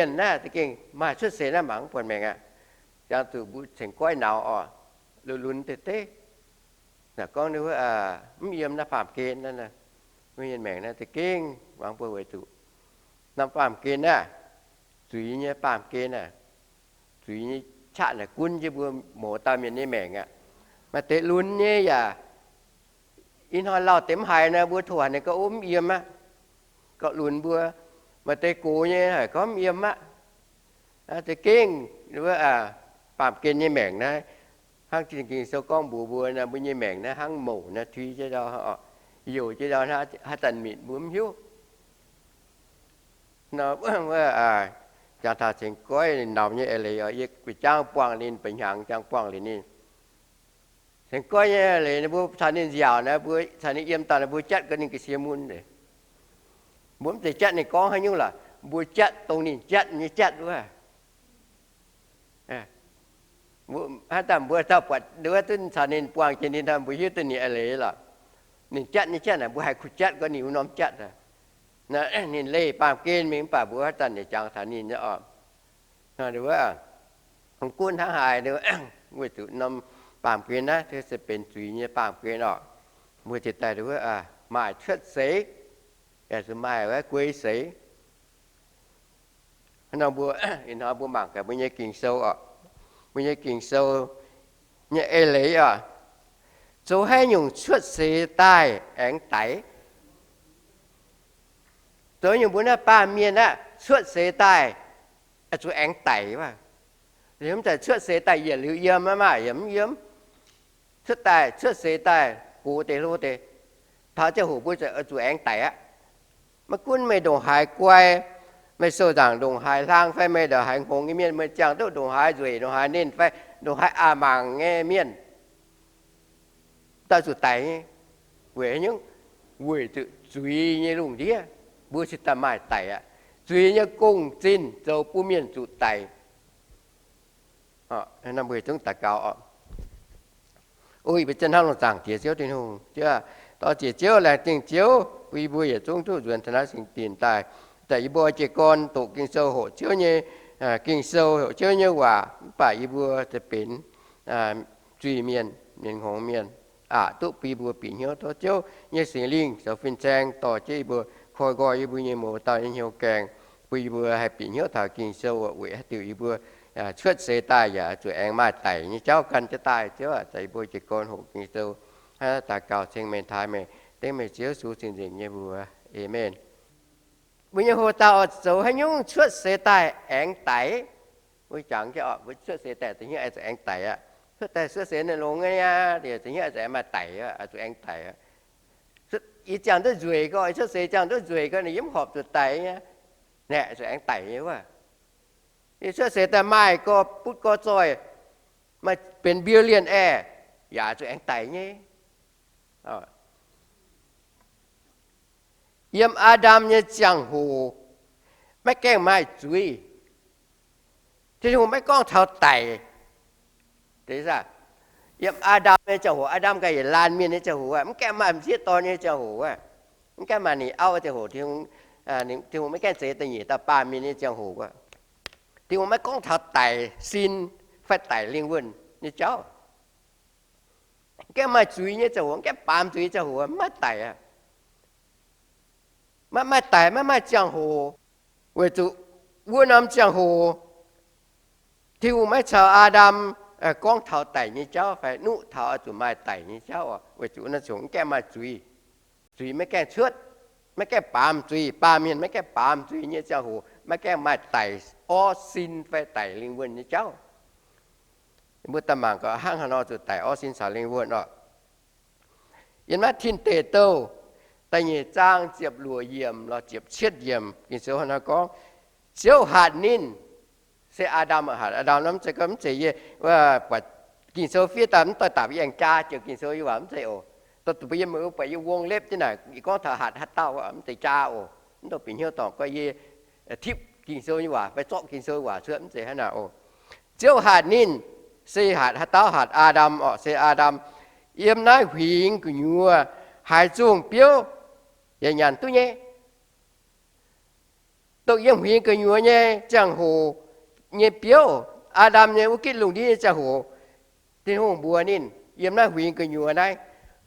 mienh naaiv za'gengh maaih cuotv seix naaiv mangc mv buatc maengc aqv. Jangx zuqc mbuo cengx goiv nauz oc, lunx lunx deix deix. Naaic gorngv ninh mv yiem naaiv baamh gen naaiv, mbuo nyei maengc naaiv za'gengh mangc mbuo weic zuqc norm baamh gen naaiv, zuiz nyei baamh gen naaiv, zuiz nyei qaqv naaic gunv jienv mbuo mouz dauh mienh nyei maengc aqv. Maaih deix lunx nyei yaac ih hnoi lauh deix mv haiz nor, mbuo tov haic ninh gorngv, o, mv yiem aqv. Gorqv lunx mbuo, maaih deix gox nyei haic gorngv mv yiem aqv. Za'gengh baamh gen nyei maengc naaiv, hnangv Ging-Sou gorngv mbuox mbuo nor, mbuo nyei maengc naaiv hnangv mouc naaiv, tui jienv ndau, youc jienv ndau, haaix zanc mitc mbuo mv hiuv. Nor, jangx taux cengx goiv nauz nyei eix leiz oc, yie guix jangv buangh ninh, ba'hnyangx jangx buangh liuz ninh. Cengx goiv nyei leiz, mbuo caux ninh nziaauc naaiv, mbuo caux ninh yiem daaih naaiv, mbuo jatv gau ninh ga'sie mun. Mbuo mv zeiz jatv ninh gorngv haaix nyungc lorqc, mbuo jatv dongh ninh jatv nyei jatv wuov. Haaix zanc mbuo dauh buatc wuov duqv caux ninh buangh jiex ninh, mbuo hiuv duqv ninh eix leiz lorqc. Ninh jatv nyei jatv naaic, mbuo haih kuh jatv gau ninh wuov norm jatv. Ninh leih baamh gen mingh mv baac mbuo haaix zanc yaac jangx taux ninh nyei oc. Wuov, mv gunv hnangv haaix, weic zuqc norm baamh gen naaiv se benx zuiz nyei baamh gen oc. Mbuo ziouc daaih wuov maaih cuotv seix, yaac zuqc maaih wuov guei seix. Hnangv nor mbuo, ih hnoi mbuo mangc gaax mbuo nyei Ging-Sou oc. Mbuo nyei Ging-Sou nyei eix leiz oc, zoux haaix nyungc cuotv seix daaih aengx daic? Zoux haaix nyungc mbuo naaiv baamh mienh aeqv, cuotv seix daaih zuqc aengx daic wuov? Mv zeiz cuotv seix daaih yietc liuz yiem, maiv maaih yiem, mv yiem. Cuotv daaih, cuotv seix daaih gox deix hlo deix, taux ziangh hoc mbuo zuqc aengx daic aqv. Maiv gunv meih ndongc haaix guai, meih sou nzaangc ndongc haaix hlang fai meih ndongc haaix hngongx nyei mienh, meih ziangh duqv ndongc haaix nzueic, ndongc haaix nernh fai ndongc haaix aav mangc nyei mienh, dauh zuqc daic nyei. Weic haaix nyungc? Weic zuqc zuiz nyei lungh ndiev mbuo cingx daaih maaih daic aqv. Zuiz nyei gong-zinh zoux bun mienh zuqc daic. Mbuo zungv daux gaux oc. O yie mbuo zien hnamv lungh zaangc Diex Ziouv Tin-Hungh, Ziouv aah, dorh ziec Ziouv, laengz zingh Ziouv bun yie mbuo yietc zungv duqv nzuonx taux naaiv singx dinc daaih, daaih yie mbuo jiez gorn doqc Ging-Sou hoqc Ziouv nyei Ging-Sou, hoqc Ziouv nyei waac, mv baac yie mbuo za'benx zuiz-mienh, mienh hngongx mienh, aqc duqv bun yie mbuo bieqc hnyouv. Tov Ziouv nyei Singx Lingh zoux fin-saeng dorh jienv yie mbuo, koi nqoi yie mbuo nyei mouz dauh nyei hnyouv gaengh, bun yie mbuo haih bieqc hnyouv taux Ging-Sou weic haaix diuc yie mbuo cuotv seix daaih yaac zuqc aengx maaih daic nyei jauv gan jienv daaih. Ziouv aah, daaih yie mbuo jiez gorn hoqc Ging-Sou, daux gaux ceng meih, taaih meih, dengv meih Ziouv Yesu cing-nzengc nyei mbuox. Aamen. Mbuo nyei hoc dauh zoux haaix nyungc cuotv seix daaih aengx daic? Mbuo jangx jienv oc, mbuo cuotv seix daaih za'hnyouv aengx daic aqv. Cuotv daaih cuotv seix naaiv longx aqv, za'hnyouv aengx maaih daic, zuqc aengx daic. Yie ziangh duqv nzueic gorx, yie cuotv seix ziangh duqv nzueic gorx, ninh yiem horpc zuqc daic nyei. Naeqc, zuqc aengx daic nyei wuov. Yie cuotv seix daaih maaih gorx butv gorx zoih, maaih benx mbiouh lienh aeqv, yaac zuqc aengx daic nyei. Yiem Aa^ndam nyei ziangh hoc maiv gaengh maaih zuiz. Tin-Hungh maiv gorngv taux daic. Yiem Aa^ndam nyei ziangh hoc, Aa^ndam ganh yietc laanh mienh nyei ziangh hoc, mv gaengh maaih m'sieqv dorn nyei ziangh hoc, mv gaengh maaih ninh auv ziangh hoc, Tin-Hungh maiv gaengh zeix da'nyeic dauh baamh mienh nyei ziangh hoc. Tin-Hungh maiv gorngv taux daic sin fai daic lingh wuonh nyei jauv. Mv gaengh maaih zuiz nyei ziangh hoc, mv gaengh baamz zuiz nyei ziangh hoc, maiv maaih daic aqv. Maiv maaih daic, maiv maaih ziangh hoc, weic zuqc wuov norm ziangh hoc Tin-Hungh maiv caux Aa^ndam gorngv taux daic nyei jauv fai nuqv taux oix zuqc maaih daic nyei jauv oc, weic zuqc naaiv ziouc mv gaengh maaih zuiz. Zuiz maiv gaengh cuotv, maiv gaengh baamz zuiz, baamh mienh maiv gaengh baamz zuiz nyei ziangh hoc maiv gaengh maaih daic orv sin fai daic lingh wuonh nyei jauv. Mbuo daaih mangc gaax hnangv haaix nor zuqc daic orv sin caux lingh wuonh oc. Yiem naaiv Tin Deic Douh da'nyeic zaang ziepc luoqc yiemc lorz ziepc cietv yiemc, Ging-Sou hnangv naaiv gorngv, Ziouv hatc ninh, se Aa^ndam hatc Aa^ndam nor, mv zeiz, mv zeiz yie buatc Ging-Sou fiev daaih mv doix dapc yie aengx jaa jienv Ging-Sou nyei waac, mv zeiz oc. Dongh mbuo yiem mbuo buatc yie wong lepv jienv naaic, yie gorngv taux hatc haaix dauh, mv zeiz jaa oc. Mv dongh bieqc hnyouv dorngc gorngv yie tipv Ging-Sou nyei waac fai zorqv Ging-Sou nyei waac cuotv, mv zeiz hnangv naaic oc. Ziouv hatc ninh, se hatc haaix dauh, hatc Aa^ndam oc, se Aa^ndam. Yiem naaiv huingx gu'nyuoz haaix zungh biouv yaac nyanc duqv nyei. Dongh yiem huingx gu'nyuoz nyei ziangh hoc nyei biouv, Aa^ndam nyei wuov gitv lungh ndiev nyei ziangh hoc, Tin-Hungh mbuox ninh, yiem naaiv huingx gu'nyuoz naaiv,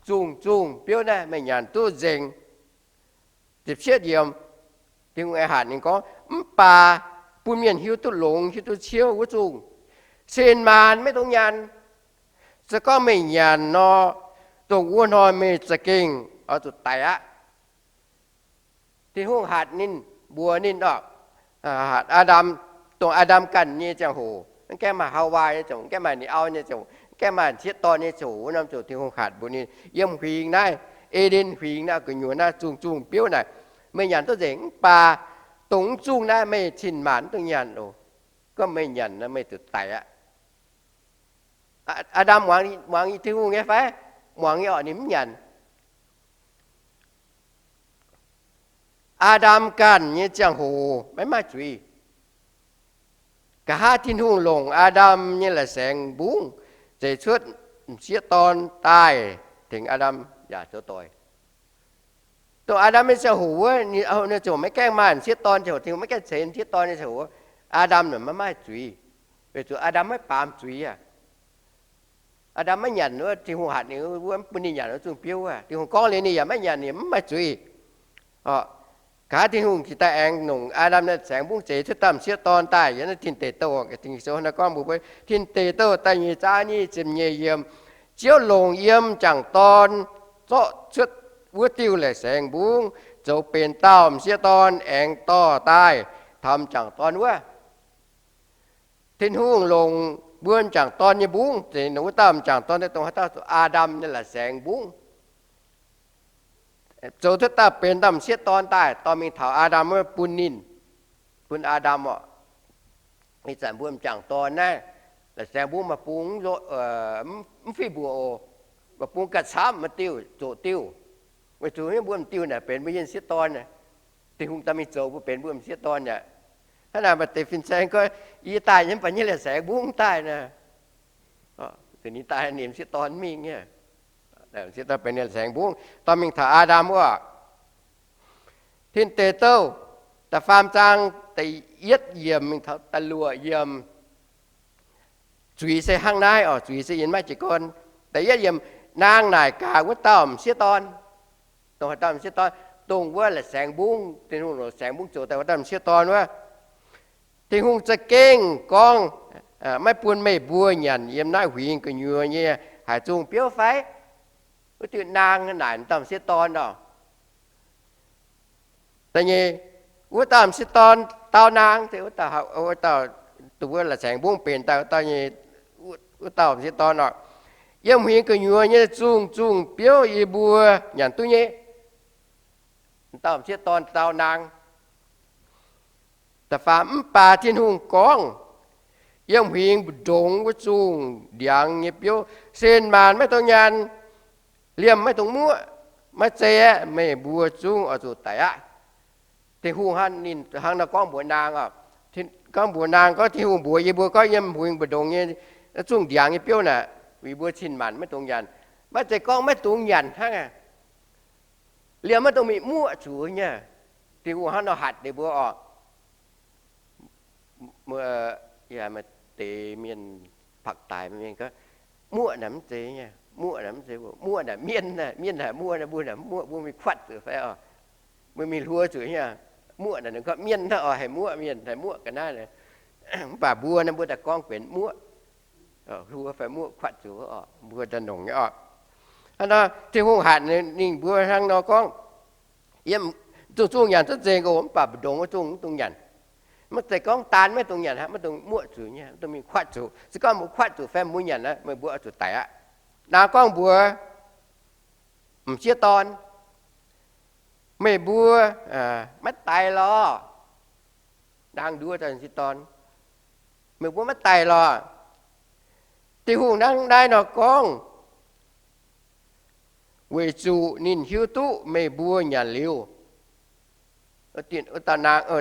zungh zungh biouv naaiv meih nyanc duqv nzengc. Ziepc cietv yiemc, Tin-Hungh aengx hatc ninh gorngv, mv baac bun mienh hiuv duqv longx, hiuv duqv ciouv wuov zungh, cin-maanc maiv dungx nyanc. Se gorngv meih nyanc nor, dongh wuov hnoi meih za'gengh oix zuqc daic aqv. Tin-Hungh hatc ninh, mbuox ninh oc, hatc Aa^ndam, dongh Aa^ndam ganh nyei ziangh hoc, mv gaengh maaih Haawaa nyei ziangh hoc, mv gaengh maaih ninh auv nyei ziangh hoc, mv gaengh maaih sieqv dorn nyei ziangh hoc, wuov norm ziangh hoc Tin-Hungh hatc mbuox ninh, yiem huingx naaiv, E^nden huingx naaiv gu'nyuoz naaiv zungh zungh biouv naaic, meih nyanc duqv nzengc, mv baac dongh mv zungh naaiv meih cin-maanc mv dungx nyanc oc. Gorngv meih nyanc nor meih zuqc daic aqv. Aa^ndam muangx Tin-Hungh nyei fai? Muangx nyei orqc, ninh mv nyanc. Aa^ndam ganh nyei ziangh hoc maiv maaih zuiz. Nqa'haav Tin-Hungh longc Aa^ndam nyei la'saengx mbungv zeix cuotv m'sieqv dorn daaih tengx Aa^ndam yaac zoux doic. Dongh Aa^ndam nyei ziangh hoc wuov, ninh ziouc maiv gaengh maaih m'sieqv dorn, ziouc Tin-Hungh maiv gaengh ceix m'sieqv dorn nyei ziangh hoc, Aa^ndam maiv maaih zuiz, weic zuqc Aa^ndam maiv baamz zuiz aqv. Aa^ndam maiv nyanc wuov, Tin-Hungh hatc ninh wuov, mv bun ninh nyanc wuov zungh biouv wuov, Tin-Hungh gorngv liuz ninh yaac maiv nyanc, ninh mv maaih zuiz. Nqa'haav Tin-Hungh cingx daaih aengx longc Aa^ndam nyei la'saengx mbungv zeix cuotv dauh m'sieqv dorn daaih, yiem naaiv Tin Deic Douh, Ging-Sou hnangv naaiv gorngv mbuox, Tin Deic Douh da'nyeic zaang nyic ziepc nyeic yiemc, Ziouv longc yiem m'jangc dorn zorqv cuotv wuov diuh la'saengx mbungv zoux benx dauh m'sieqv dorn aengx dorh daaih taux m'jangc dorn wuov. Tin-Hungh longc mbuo m'jangc dorn nyei mbungv, zeix wuov dauh m'jangc dorn daaih dongh haaix dauh, Aa^ndam nyei la'saengx mbungv zoux cuotv dauh benx dauh m'sieqv dorn daaih dorh mingh taux Aa^ndam wuov bun ninh, bun Aa^ndam orqc. Ih zanc mbuo m'jangc dorn naaiv, la'saengx mbungv maaih bung mv fih mbuoqc oc. Maaih bung ganh camv, maaih diuh zoqc diuh. Weic zuqc mbuo m'diuh naaic benx mbuo nyei m'sieqv dorn. Tin-Hungh daaih mingh zoux mbuo benx mbuo m'sieqv dorn aqv. Hnangv naaic maaih deix fin-saeng gorngv, yie daaih nyei mv baac nyei la'saengx mbungv daaih naaic, ninh daaih ninh m'sieqv dorn mingh nyei. M'sieqv dorn benx ninh la'saengx mbungv dorh mingh taux Aa^ndam wuov. Tin Deic Douh da'faam zaang da'yietv yiemc mingh taux da'luoqc yiemc. Zuiz se hnangv naaiv oc, zuiz se yiem naaiv jiez gorn. Da'yietv yiemc, naang naaic gaax wuov dauh m'sieqv dorn, dongh haaix dauh m'sieqv dorn, dongh wuov la'saengx mbungv, Tin-Hungh longc la'saengx mbungv zoux daaih wuov dauh m'sieqv dorn wuov, Tin-Hungh za'gengh gorngv, maiv bun meih mbuo nyanc yiem naaiv huingx gu'nyuoz nyei haaix zungh biouv fai? Wuov diuh naang naaic dauh m'sieqv dorn oc. Da'nyeic, wuov dauh m'sieqv dorn dau naang, wuov dauh, wuov dauh, dongh wuov la'saengx mbungv benx daaih wuov dauh nyei, wuov dauh m'sieqv dorn oc. Yiem huingx gu'nyuoz nyei zungh zungh biouv yie mbuo nyanc duqv nyei. Dauh m'sieqv dorn dau naang. Da'faam, mv baac Tin-Hungh gorngv, yiem huingx mbu'ndongx wuov zungh ndiangx nyei biouv, sin maanc maiv dungx nyanc, liemh maiv dungx muoqv. Maiv zeiz aeqv, meih mbuo zungv oix zuqc daic aqv. Tin-Hungh hnangv, ninh hnangv nor gorngv mbuox naang oc. Gorngv mbuox naang gorngv, Tin-Hungh mbuox yie mbuo gorngv yiem huingx mbu'ndongx nyei zungh ndiangx nyei biouv naaic, yie mbuo cin maanc maiv dungx nyanc. Maiv zeiz gorngv maiv dungx nyanc hnangv aqv, liemh maiv dungx mingh muoqv zuqc nyei. Tin-Hungh hnangv nor hatc ninh mbuo oc. Maaih deix mienh pakv daaix mienh gorngv, muoqv naaic mv zeiz nyei, muoqv naaic mv zeiz, muoqv naaic mienh, mienh haic muoqv naaic, mbuo naaic mv muoqv, mbuo mingh kuatv zuqc fai oc. Mbuo mingh hluo zuqc nyei. Muoqv naaic ninh gorngv mienh hnangv oc, haih muoqv, mienh haih muoqv ga'naaiv. Mv baac mbuo naaiv mbuo daaih gorngv benx muoqv. Hluo fai muoqv kuatv zuqc oc, mbuo daaih nongc nyei oc. Hnangv nor Tin-Hungh hatc ninh mbuo hnangv nor gorngv, yiem zungh zungh nyanc duqv nzengc oc, mv baac mbu'ndongx wuov zungh mv dungx nyanc. Maiv zeiz gorngv daan maiv dungx nyanc aqv, maiv dungx muoqv zuqc nyei, mv dungx mingh kuatv zuqc. Se gorngv mbuo kuatv zuqc fai mbuo nyanc aqv, meih mbuo oix zuqc daic aqv. Naang gorngv mbuox m'sieqv dorn, meih mbuo maiv daic lorh. Naang nduov dauh m'sieqv dorn, meih mbuo maiv daic lorh. Tin-Hungh hnangv naaiv nor gorngv, weic zuqc ninh hiuv duqv meih mbuo nyanc liuz,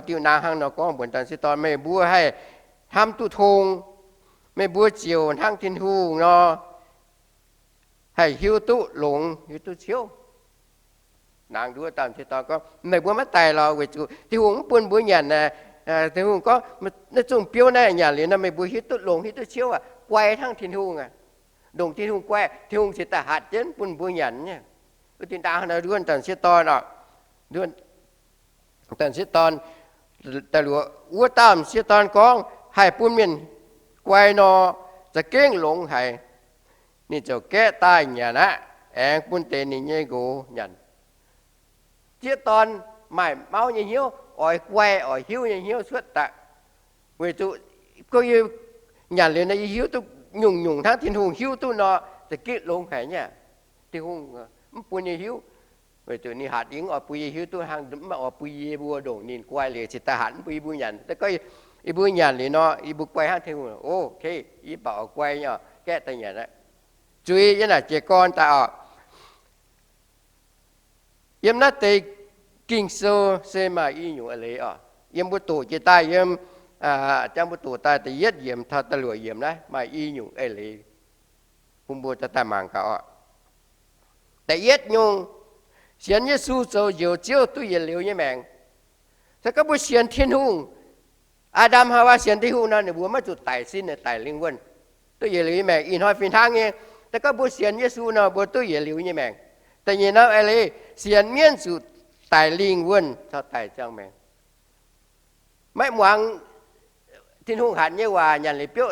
diuh naang hnangv nor gorngv mbuox dauh m'sieqv dorn, meih mbuo haih hnamv duqv tong. Meih mbuo ziouc hnangv Tin-Hungh nor, haih hiuv duqv longx, hiuv duqv ciouv. Naang nduov dauh m'sieqv dorn gorngv, meih mbuo maiv daic lorqc, weic zuqc Tin-Hungh mv bun mbuo nyanc. Tin-Hungh gorngv, naaiv zungh biouv naaiv nyanc liuz nor, meih mbuo hiuv duqv longx hiuv duqv ciouv aqv, guai hnangv Tin-Hungh aqv. Ndongc Tin-Hungh guai, Tin-Hungh cingx daaih hatc jienv bun mbuo nyanc nyei. Wuov dingh ndaangc nor nduov dauh m'sieqv dorn oc, dauh m'sieqv dorn daaih luoqc, wuov dauh m'sieqv dorn gorngv, haih bun mienh guai nor, za'gengh longx haic. Ninh ziouc gaeqv daaih nyanc aqv, aengx bun deix ninh nyei nqox nyanc. M'sieqv dorn maaih mauv nyei hnyouv, oix guai oix hiuv nyei hnyouv cuotv daaih. Weic zuqc gorngv yie nyanc liuz nor, yie hiuv duqv nyungc-nyungc hnangv Tin-Hungh hiuv duqv nor, za'gengh longx haic nyei. Tin-Hungh mv bun yie hiuv, weic zuqc ninh hatc yie mv oix bun yie hiuv duqv hnangv, mv oix bun yie mbuo ndongc ninh guai liuz cingx daaih hatc mv bun yie mbuo nyanc. Se gorngv yie mbuo nyanc liuz nor, yie mbuo guai hnangv Tin-Hungh, ok, yie mv baac oix guai nyei, gaeqv daaih nyanc aqv. Zuiz yiem naaic jiez gorn daaih oc. Yiem naaiv deix Ging-Sou se maaih i nyungc eix leiz oc. Yiem mbuo doqc jiex daaih, yiem, jang mbuo doqc daaih da'yietv yiemc taux da'luoqc yiemc naaiv maaih i nyungc eix leiz bun mbuo daaih mangc gaax oc. Da'yietv nyungc, sienx Yesu zoux Njoux Ziouv duqv yietc liuz nyei maengc. Se gorngv mbuo sienx Tin-Hungh, Aa^ndam Haawaa sienx Tin-Hungh nor, ninh mbuo maiv zuqc daic sin, daic lingh wuonh, duqv yietc liuz nyei maengc. Ih hnoi fih hnangv nyei, se gorngv mbuo sienx Yesu nor, mbuo duqv yietc liuz nyei maengc. Da'nyeic norm eix leiz, sienx mienv zuqc daic lingh wuonh caux daic ziangh maengc. Maiv muangx Tin-Hungh hatc nyei waac, nyanc liuz biouv,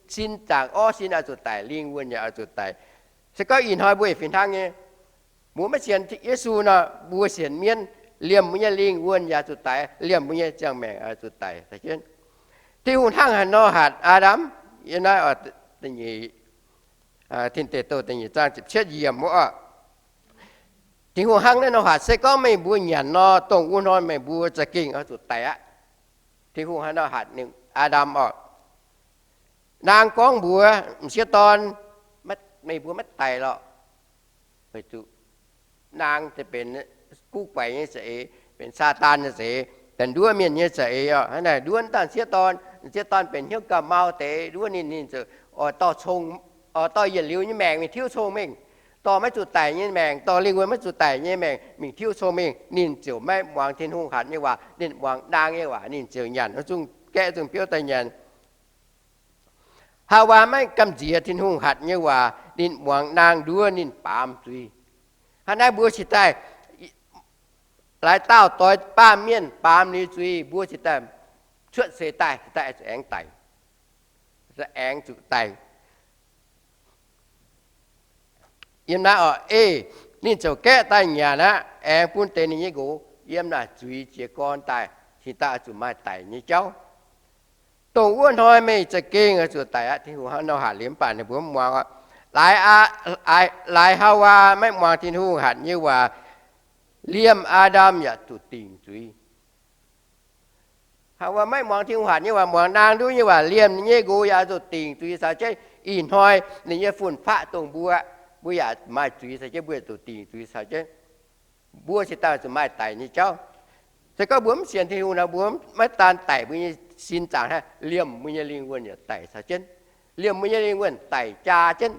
sin zaangc orv sin oix zuqc daic, lingh wuonh yaac oix zuqc daic. Se gorngv ih hnoi mbuo fih hnangv nyei, mbuo maiv sienx Yesu nor, mbuo sienx mienv, liemh mbuo nyei lingh wuonh yaac zuqc daic, liemh mbuo nyei ziangh maengc oix zuqc daic. Tin-Hungh hnangv haaix nor hatc Aa^ndam? Yiem naaiv, Tin Deic Douh da'nyeic zaang ziepc cietv yiemc wuov, Tin-Hungh hnangv naaiv nor hatc, se gorngv meih mbuo nyanc nor, dongh wuov hnoi meih mbuo za'gengh oix zuqc daic aqv. Tin-Hungh hnangv nor hatc ninh, Aa^ndam oc. Naang gorngv mbuox m'sieqv dorn, meih mbuo maiv daic lorqc. Weic zuqc naang benx guv guaix nyei za'eix, benx Saadaan nyei za'eix, benx nduov mienh nyei za'eix oc. Hnangv naaic nduov dauh m'sieqv dorn, m'sieqv dorn benx hnyouv gauh mau deix, nduov ninh, ninh ziouc oix dorh cong, oix dorh yietc liuz nyei maengc mingh tiuv cong-mengh, dorh maiv zuqc daic nyei maengc, dorh lingh wuonh maiv zuqc daic nyei maengc mingh tiuv cong-mengh. Ninh ziouc maiv muangx Tin-Hungh hatc nyei waac, ninh muangx naang nyei waac, ninh ziouc nyanc, zungv gaeqv zungv biouv daaih nyanc. Haawaa maiv gamh nziex Tin-Hungh hatc nyei waac, ninh muangx naang nduov ninh baamz zuiz. Hnangv naaiv mbuo cingx daaih, laaix dauh doix baamh mienh baamz liuz zuiz, mbuo cingx daaih cuotv seix daaih, cingx daaih zuqc aengx daic, aengx zuqc daic. Yiem naaiv oc, ei, ninh ziouc gaeqv daaih nyanc aqv, aengx bun deix ninh nyei nqox yiem naaic zuiz jiez gorn daaih, cingx daaih oix zuqc maaih daic nyei jauv. Dongh wuov hnoi meih za'gengh oix zuqc daic aqv. Tin-Hungh hnangv nor hatc liuz mv baac ninh mbuo mv muangx oc. Laaix, laaix Haawaa maiv muangx Tin-Hungh hatc nyei waac, liemh Aa^ndam yaac zuqc dingc zuiz. Haawaa maiv muangx Tin-Hungh hatc nyei waac, muangx naang nduov nyei waac, liemh ninh nyei nqox yaac zuqc dingc zuiz caux jienv. Ih hnoi ninh nyei fun-faqv dongh mbuo, mbuo yaac maaih zuiz caux jienv, mbuo yaac zuqc dingc zuiz caux jienv. Mbuo cingx daaih zuqc maaih daic nyei jauv. Se gorngv mbuo mv sienx Tin-Hungh nor, mbuo maiv daan daic mbuo nyei sin zaangc hnangv, liemh mbuo nyei lingh wuonh yaac daic caux jienv. Liemh mbuo nyei lingh wuonh daic jaa jienv.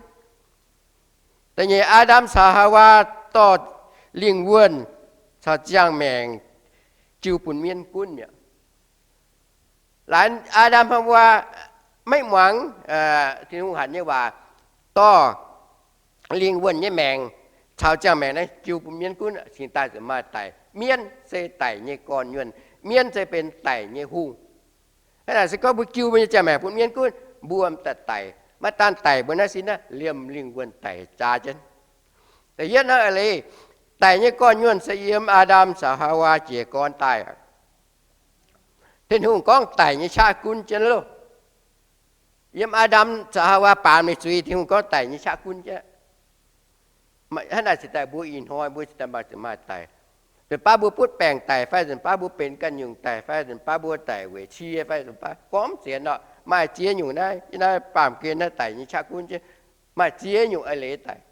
Da'nyeic, Aa^ndam caux Haawaa dorh lingh wuonh caux ziangh maengc jiu bun mienv gunv mi'aqv. Laaix Aa^ndam Haawaa maiv muangx Tin-Hungh hatc nyei waac, dorh lingh wuonh nyei maengc caux ziangh maengc naaiv jiu bun mienv gunv, cingx daaih zuqc maaih daic. Mienv se daic nyei gorn-nyuonh. Mienv se benx daic nyei hungh. Hnangv naaic se gorngv mbuo jiu mbuo nyei ziangh maengc bun mienv gunv, mbuo daaih daic. Maiv daan daic mbuo naaiv sin naaiv, liemh lingh wuonh daic jaa jienv. Da'yietv hnangv a'leiz, daic nyei gorn-nyuonh se yiem Aa^ndam caux Haawaa jiez gorn daaih. Tin-Hungh gorngv daic nyei qaqv gunv jienv loh. Yiem Aa^ndam caux Haawaa baamz ninh zuiz, Tin-Hungh gorngv daic nyei qaqv gunv jienv. Hnangv naaic cingx daaih mbuo ih hnoi mbuo cingx daaih maaih zuqc maaih daic. Nzunc baav mbuo butv baengc daic fai nzunc baav mbuo benx ganh nyungc daic fai nzunc baav mbuo daic weic cie fai nzunc baav gormx ziex nor, maaih ziex nyungc naaiv, naaiv baamh gen naaiv daic nyei qaqv gunv jienv, maaih ziex nyungc eix leiz daic.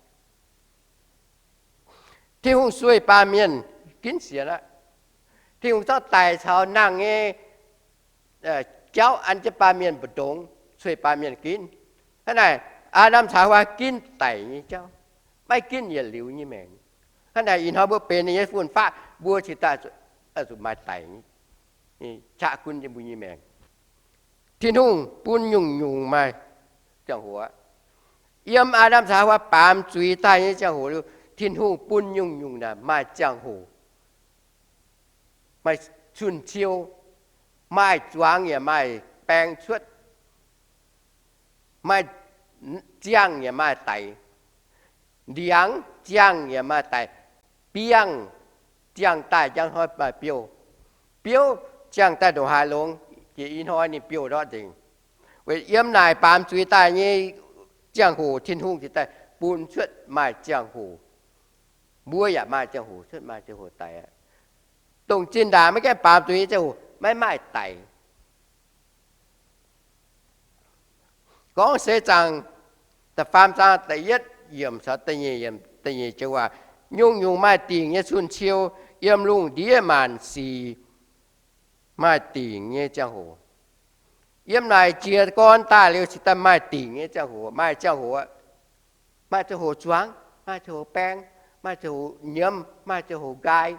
Tin-Hungh sueih baamh mienh ginv sienx aqv. Tin-Hungh zorqv daic caux nangh nyei jauv an jienv baamh mienh mbu'ndongx, sueih baamh mienh ginv. Hnangv naaic, Aa^ndam caux Haawaa ginv daic nyei jauv, maiv ginv yietc liuz nyei maengc. Hnangv naaic ih hnoi mbuo benx ninh nyei fun-faqv, mbuo cingx daaih zuqc maaih daic, qaqv gunv mbuo nyei maengc. Tin-Hungh bun nyungc-nyungc maaih ziangh hoc. Yiem Aa^ndam caux Haawaa baamz zuiz daaih nyei ziangh hoc, Tin-Hungh bun nyungc-nyungc naaic maaih ziangh hoc, maaih cun-ciou, maaih zuangx yaac maaih baeng cuotv, maaih ziangh yaac maaih daic, ndiangx ziangh yaac maaih daic, biangh ziangh daaih njang hnoi maaih biouv, biouv ziangh daaih ndongc haaix longx, jiex ih hnoi ninh biouv ndortv nzengc. Weic yiem naaic baamz zuiz daaih nyei ziangh hoc Tin-Hungh cingx daaih bun cuotv maaih ziangh hoc. Mbuo yaac maaih ziangh hoc cuotv, maaih ziangh hoc daic aqv. Dongh zinh ndaangc maiv gaengh baamz zuiz nyei ziangh hoc maiv maaih daic. Gorngv seix zaangc da'faam zaang da'yietv yiemc caux da'nyeic yiemc, da'nyeic joux waac, nyungc-nyungc maaih dingc nyei cun-ciou, yiem lungh ndiev maanc sic maaih dingc nyei ziangh hoc. Yiem naaic jiez gorn daaih liuz cingx daaih maaih dingc nyei ziangh hoc, maaih ziangh hoc, maaih ziangh hoc zuangx, maaih ziangh hoc baeng, maaih ziangh hoc nyiemz, maaih ziangh hoc nqaai,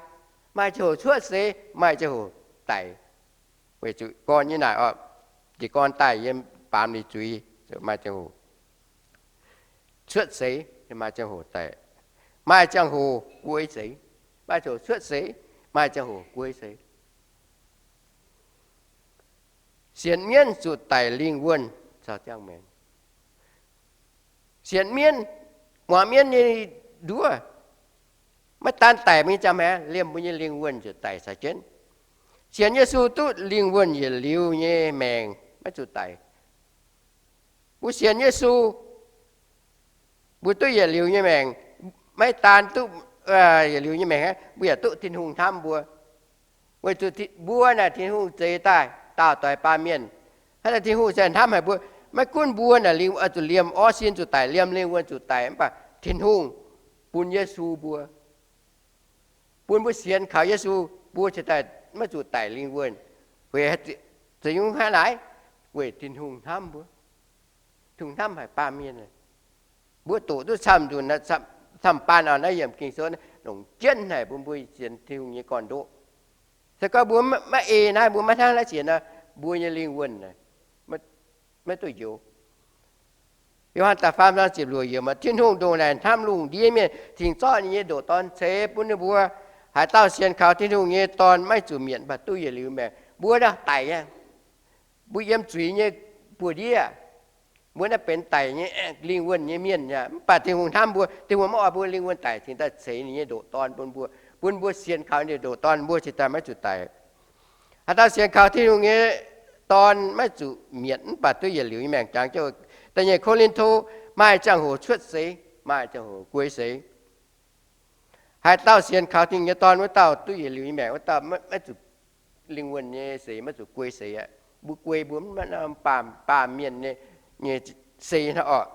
maaih ziangh hoc cuotv seix, maaih ziangh hoc daic. Weic zuqc gorn nyei naaic oc, jiez gorn daaih yiem baamz liuz zuiz, maaih ziangh hoc cuotv seix, maaih ziangh hoc daic, maaih ziangh hoc guei seix, maaih ziangh hoc cuotv seix, maaih ziangh hoc guei seix. Sienx mienv zuqc daic lingh wuonh caux ziangh maengc. Sienx mienv, muangx mienv nyei nduov, maiv daan daic mbuo nyei ziangh maengc, liemh mbuo nyei lingh wuonh zuqc daic caux jienv. Sienx Yesu duqv lingh wuonh yietc liuz nyei maengc, maiv zuqc daic. Mbuo sienx Yesu, mbuo duqv yietc liuz nyei maengc, maiv daan duqv yietc liuz nyei maengc aqv, mbuo yaac duqv Tin-Hungh hnamv mbuo. Weic zuqc mbuo naaic Tin-Hungh zeix daaih daauh doix baamh mienh. Hnangv naaic Tin-Hungh se hnamv haic mbuo. Maiv gunv mbuo naaic lingh, oix zuqc liemh orv sin zuqc daic, liemh lingh wuonh zuqc daic, mv baac Tin-Hungh bun Yesu mbuo, bun mbuo sienx kaux Yesu, mbuo cingx daaih maiv zuqc daic lingh wuonh. Weic zuqc nyungc hnangv naaic, weic Tin-Hungh hnamv mbuo. Tin-Hungh hnamv haic baamh mienh. Mbuo doqc duqv camv nzunc, camv baan oc, naaiv yiemc Ging-Sou longc jienv haic bun mbuo sienx Tin-Hungh nyei gorn-ndoqv. Se gorngv mbuo maiv ei naaiv, mbuo maiv hnangv naaiv sienx nor, mbuo nyei lingh wuonh maiv duqv njoux. Yo^han da'faam zaang ziepc luoqc yiemc, Tin-Hungh ndongc naaic hnamv lungh ndiev mienh, cingx zorqv ninh nyei ndoqc Dorn ceix bun ninh mbuo. Haaix dauh sienx kaux Tin-Hungh nyei Dorn maiv zuqc mietc, mv baac duqv yietc liuz maengc. Mbuo naaiv daic aqv. Mbuo yiem zuiz nyei buoz-ndiev, mbuo naaiv benx daic nyei lingh wuonh nyei mienh aqv. Mv baac Tin-Hungh hnamv mbuo, Tin-Hungh maiv oix mbuo lingh wuonh daic, cingx daaih ceix ninh nyei ndoqc Dorn bun mbuo, bun mbuo sienx kaux ninh ndoqc Dorn, mbuo cingx daaih maiv zuqc daic. Haaix dauh sienx kaux Tin-Hungh nyei Dorn maiv zuqc mietc, mv baac duqv yietc liuz nyei maengc. Jangx jienv da'nyeic Ko^lin^to, maaih ziangh hoc cuotv seix, maaih ziangh hoc guei seix. Haaix dauh sienx kaux Tin-Hungh nyei Dorn wuov dauh duqv yietc liuz nyei maengc, wuov dauh maiv zuqc, lingh wuonh nyei seix maiv zuqc guei seix aqv. Mbuo guei mbuo mv baamh, baamh mienh nyei seix hnangv oc.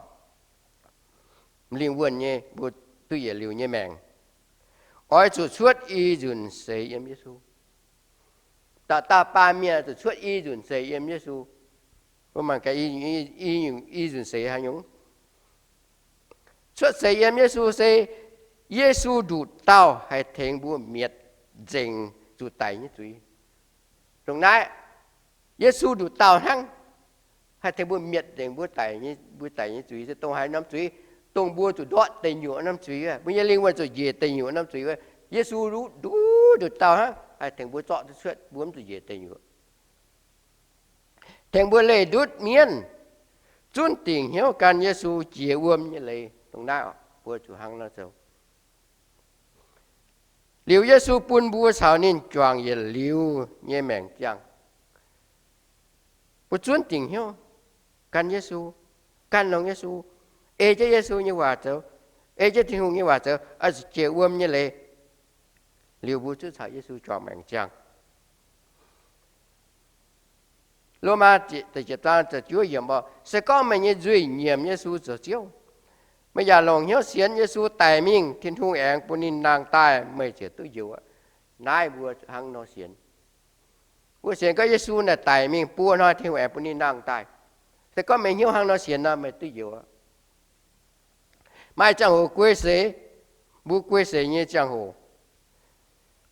Lingh wuonh nyei mbuo duqv yietc liuz nyei maengc. Oix zuqc cuotv i nzunc seix yiem Yesu. Dauh dauh baamh mienh zuqc cuotv i nzunc seix yiem Yesu. Mbuo mangc gaax i nzunc seix haaix nyungc. Cuotv seix yiem Yesu se Yesu nduqc dauh haih tengx mbuo mietc nzengc zuqc daic nyei zuiz. Ndongc naaiv, Yesu nduqc dauh hnangv haih tengx mbuo mietc nzengc mbuo daic, mbuo daic nyei zuiz se dongh haaix norm zuiz, dongh mbuo zuqc ndortv deic nyuoqc norm zuiz, mbuo nyei lingh wuonh zuqc njiec deic nyuoqc norm zuiz. Yesu nduqc, nduqc dauh hnangv haih tengx mbuo zorqv duqv cuotv, mbuo mv zuqc njiec deic nyuoqc. Tengx mbuo leih ndutv mienv, zunv dingc hnyouv gan Yesu jiex wuom nyei leiz. Dongh naaiv mbuo zuqc hnangv nor zoux. Liuz Yesu bun mbuo caux ninh juangc yietc liuz nyei maengc ziangh, mbuo zunv dingc hnyouv gan Yesu, gan longx Yesu, ei jienv Yesu nyei waac zoux, ei jienv Tin-Hungh nyei waac zoux, oix zuqc jiex wuom nyei leiz. Liuz mbuo zungv caux Yesu juangc maengc ziangh. Lomaa ziepc juov yiemc, se gorngv meih nyei nzuih nyiemc Yesu zoux Ziouv, meih yaac longc hnyouv sienx Yesu daic mingh, Tin-Hungh aengx bun ninh nangh daaih, meih ziouc duqv njoux. Naaiv mbuo hnangv nor sienx. Mbuo sienx gorngv Yesu naaic daic mingh buo hnoi, Tin-Hungh aengx bun ninh nangh daaih. Se gorngv meih hnyouv hnangv nor sienx nor, meih duqv njoux. Maaih ziangh hoc guei seix, Mbuo guei seix nyei ziangh hoc,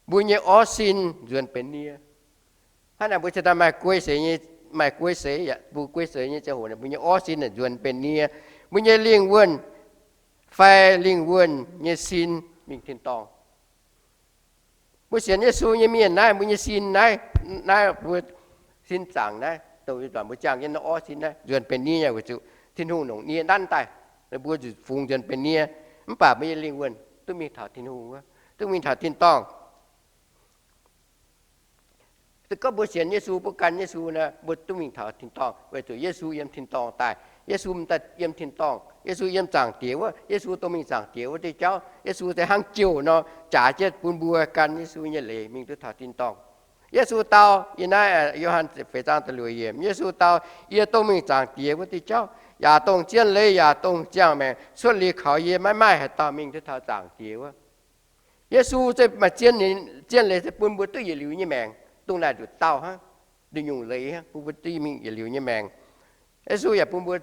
mbuo nyei orv sin nzuonx benx nie. Hnangv naaic mbuo cingx daaih maaih guei seix nyei, maaih guei seix, mbuo guei seix nyei ziangh hoc naaic mbuo nyei orv sin naaic nzuonx benx nie. Mbuo nyei lingh wuonh fai lingh wuonh nyei sin mingh tin-dorngh. Mbuo sienx Yesu nyei mienh naaiv, mbuo nyei sin naaiv, naaiv mbuo sin zaangc naaiv, dongh mbuo ziangh jienv orv sin naaiv nzuonx benx nie nyei weic zuqc Tin-Hungh longc nie nanv daaih, mbuo zuqc fungx nzuonx benx nie. Mv baac mbuo nyei lingh wuonh duqv mingh taux Tin-Hungh wuov, duqv mingh taux tin-dorngh. Se gorngv mbuo sienx Yesu, mbuo gan Yesu nor, mbuo duqv mingh taux tin-dorngh weic zuqc Yesu yiem tin-dorngh daaih. Yesu daaih yiem tin-dorngh. Yesu yiem Zaangc Diex wuov. Yesu dongh mingh Zaangc Diex wuov diuh jauv. Yesu se hnangv jouh nor jaax jienv bun mbuo gan Yesu nyei leiz mingh duqv taux tin-dorngh. Yesu dau, yie naaiv Yo^han feix zaang da'luoqc yiemc, Yesu dau, Yie dongh mingh Zaangc Diex wuov diuh jauv, yaac dongh zien leiz yaac dongh ziangh maengc. Cuotv liuz kaux yie maiv maaih haaix dauh mingh duqv taux Zaangc Diex wuov. Yesu se maaih zien leiz se bun mbuo duqv yietc liuz nyei maengc, dongh naaic nduqc dauh hnangv, nduqc nyungc leiz hnangv, bun mbuo duqv mingh yietc liuz nyei maengc. Yesu yaac bun mbuo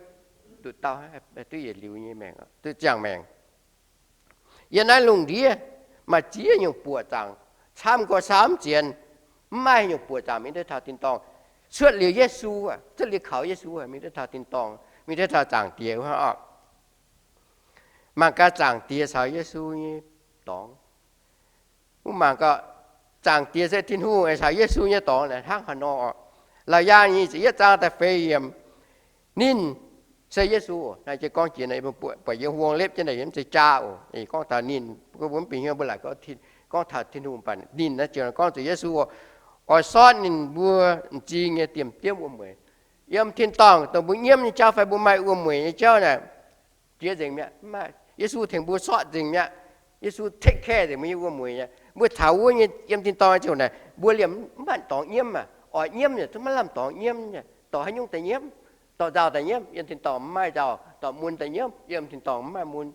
nduqc dauh duqv yietc liuz nyei maengc, duqv ziangh maengc. Yiem naaiv lungh ndiev maaih ziex nyungc buoqc zaangc, camv gorx camv zienx, mv maaih nyungc buoqc zaangc mingh duqv taux tin-dorngh. Cuotv liuz Yesu, cuotv liuz kaux Yesu mingh duqv taux tin-dorngh, mingh duqv taux Zaangc Diex wuov. Mangc gaax Zaangc Diex caux Yesu nyei dorngx. Mbuo mangc gaax, Zaangc Diex se Tin-Hungh caux Yesu nyei dorngx naaic hnangv haaix nor oc. Laauc Yaangh nyic ziepc yietv zaang da'feix yiemc, Ninh se Yesu. Naaiv gorngv jiex buatc yiem wuong lepv jienv naaic yiem se jaa oc. Gorngv taux ninh, mbuo mv bieqc hnyouv mbuo laaic gorngv taux Tin-Hungh, mv baac ninh naaiv ziouc gorngv zuqc Yesu oc. Oix sortv ninh mbuo m'zing nyei diemv-diemv wuom-mueic. Yiem tin-dorngh dongh mbuo nyiemv nyei jauv fai mbuo maaih wuom-mueic nyei jauv naaic, jiex nzengc mi'aqv. Yesu tengx mbuo sortv nzengc mi'aqv. Yesu take care nzengc mbuo nyei wuom-mueic nyei. Mbuo taux wuov nyei yiem tin-dorngh ziouc naaic, mbuo liemh mv baac dorngx nyiemv aqv. Oix nyiemv yaac zungv maiv lamh dorngx nyiemv nyei. Dorh haaix nyungc daaih nyiemv? Dorh nzauh daaih nyiemv, yiem tin-dorngh mv maaih nzauh. Dorh mun daaih nyiemv, yiem tin-dorngh mv maaih mun.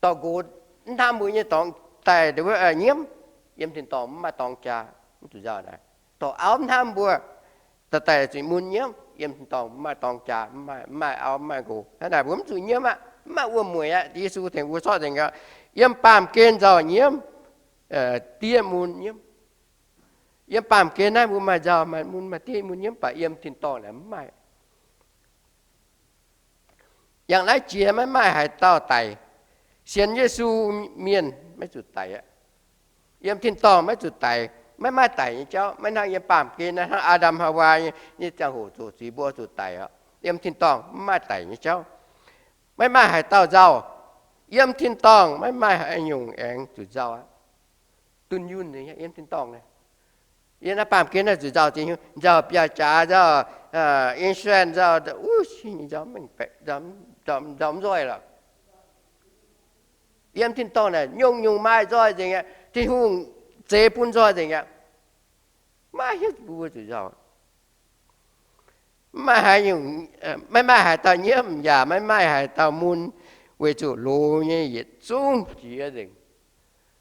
Dorh nqox mv hnamv mbuo nyei dorngx daaih nyiemv, yiem tin-dorngh mv maaih dorngx jaa, mv zuqc nzauh naaic. Dorh auv mv hnamv mbuo daaih, daaih zuqc mun nyiemv, yiem tin-dorngh mv maaih dorngx jaa, mv maaih auv, mv maaih nqox. Hnangv naaic mbuo mv zuqc nyiemv aqv, mv maaih wuom-mueic aqv. Yesu tengx mbuo sortv nzengc aqv. Yiem baamh gen nzauh nyiemv, diev mun nyiemv. Yiem baamh gen naaiv mbuo maaih nzauh, maaih mun, maaih diev mun nyiemv, mv baac yiem tin-dorngh naaic mv maaih. Yangh naaiv jiex maiv maaih haaix dauh daic. Sienx Yesu mienh maiv zuqc daic aqv. Yiem tin-dorngh maiv zuqc daic, maiv maaih daic nyei jauv. Maiv hnangv yiem baamh gen naaiv, hnangv Aa^ndam Haawaa nyei ziangh hoc zoqc zuiz mbuo zuqc daic oc. Yiem tin-dorngh mv maaih daic nyei jauv. Maiv maaih haaix dauh nzauh. Yiem tin-dorngh maiv maaih haaix nyungc aengx zuqc nzauh aqv. Dunh yunh yiem tin-dorngh naaiv. Yiem naaiv baamh gen naaiv zuqc nzauh ziex nyungc, nzauh biauv-jaax, nzauh insurance, nzauh, nzauh mv nzoih lorqc. Yiem tin-dorngh naaic nyungc-nyungc maaih nzoih nzengc aqv. Tin-Hungh zeix bun nzoih nzengc aqv. Maiv hiuv duqv mbuo zuqc nzauh. Maiv maaih haaix nyungc, maiv maaih haaix dauh nyiemv yaac maiv maaih haaix dauh mun, weic zuqc loz nyei yietc zungv jiex nzengc.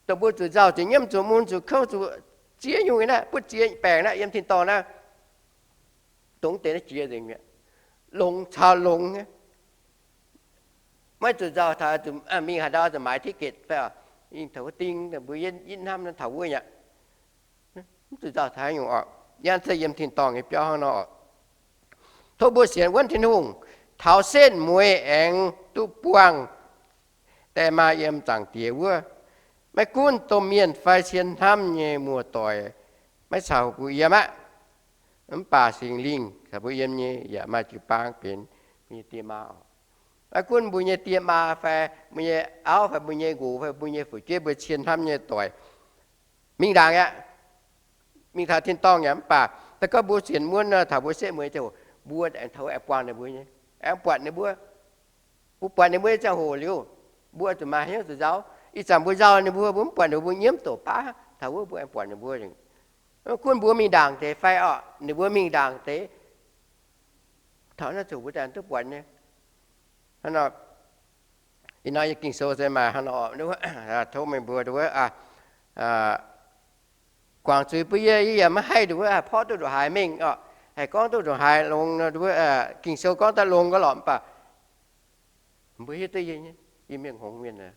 Dongh mbuo zuqc nzauh, zuqc nyiemv, zuqc mun, zuqc kouv, zuqc ziex nyungc naaiv, butv ziex baengc naaiv yiem tin-dorngh naaiv, dongh deix naaiv jiex nzengc mi'aqv. Longx caux longx nyei. Maiv zuqc nzauh taux mingh haaix ndau zuqc maaiz ticket fai, mingh taux wuov ding, mbuo yie hnamv taux wuov aqv. Mv zuqc nzauh taux haaix nyungc oc. Yangh se yiem tin-dorngh nyei biauv hnangv nor oc. Tov mbuo sienx wuonv Tin-Hungh, taux setv mueiz aengx duqv buangh die maa yiem Zaangc Diex wuov. Maiv gunv domh mienh fai cien hnamv nyei muoz-doic maiv caux mbuo yiem aqv, mv baac Singx Lingh caux mbuo yiem nyei yaac maaih jiu-baang benx mbuo nyei die maa oc. Maiv gunv mbuo nyei die maa fai mbuo nyei auv fai mbuo nyei nqox fai mbuo nyei fu'jueiv, mbuo cien hnamv nyei doic, mingh ndaangc aqv. Mingh taux tin-dorngh aqv. Mv baac se gorngv mbuo sienx wuonv nor, taux mbuo setv mueiz ziangh hoc, mbuo aengx taux aengx buangh ninh mbuo nyei, aengx buatc ninh mbuo. Mbuo buatc ninh mbuo nyei ziangh hoc liuz, mbuo zuqc maaih hnyouv zuqc nzauh. Ih zanc mbuo nzauh ninh mbuo, mbuo mv buatc ninh mbuo nyiemv doqc baav, taux wuov mbuo aengx buatc ninh mbuo. Maiv gunv mbuo mingh ndaangc deix fai oc, ninh mbuo mingh ndaangc deix, taux naaiv ziouc mbuo aengx duqv buatc nyei. Hnangv nor, ih hnoi yie Ging-Sou se maaih hnangv nor, tov meih mbuo wuov, guangc zuiz bun yie, yie yaac maiv haih nduqc wuov porv duqv ndongc haaix mengh oc. Haih gorngv duqv ndongc haaix longx, Ging-Sou gorngv daaih longx gaax lorqc, mv baac mbuo hiuv duqv yie, yie mienh hngongx mienh,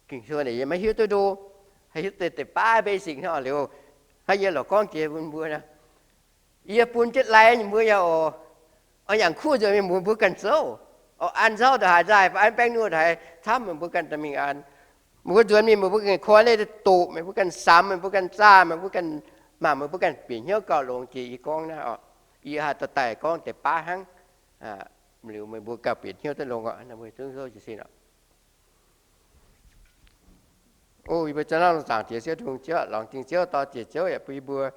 Ging-Sou naaic yie maiv hiuv duqv ndo, hiuv deix deix baav basic hnangv liuz, hnangv yie lorz gorngv jiex bun mbuo, yie bun jienv lai ninh mbuo yaac oc, oix nyanc kuv nzuonx mingh mbuox mbuo ganh zouv, oix an nzauv ndongc haaix nzaaih, an baeng nuonh ndongc haaix camv, meih mbuo ganh dorh mingh an. Meih mbuo nzuonx mingh meih mbuo ganh koi leiz doqc, meih mbuo ganh samx, meih mbuo ganh zaah, meih mbuo ganh mangc, meih mbuo ganh bieqc hnyouv gauh longx jiex yie gorngv naaiv oc. Yie haih dorh daaih gorngv deix baav hnangv, liuz meih mbuo gauh bieqc hnyouv duqv longx oc. O yie mbuo zoux naaiv longx zaangc Diex Ziouv Tin-Hungh, Ziouv lorngx dingh Ziouv dorh jiex Ziouv yaac bun yie mbuo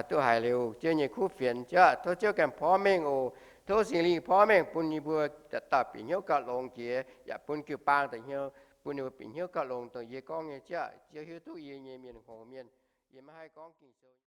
duqv haiz liuz Ziouv nyei kuv fienx. Ziouv tov Ziouv ganh porv mengh oc. Tov Singx Lingh porv mengh bun yie mbuo dauh dauh bieqc hnyouv gauh longx jiex, yaac bun jiu-baang daaih hnyouv, bun ninh mbuo bieqc hnyouv gauh longx dongh yie gorngv nyei. Ziouv, Ziouv hiuv duqv yie nyei mienh hngongx mienh. Yie maiv haih gorngv Ging-Sou.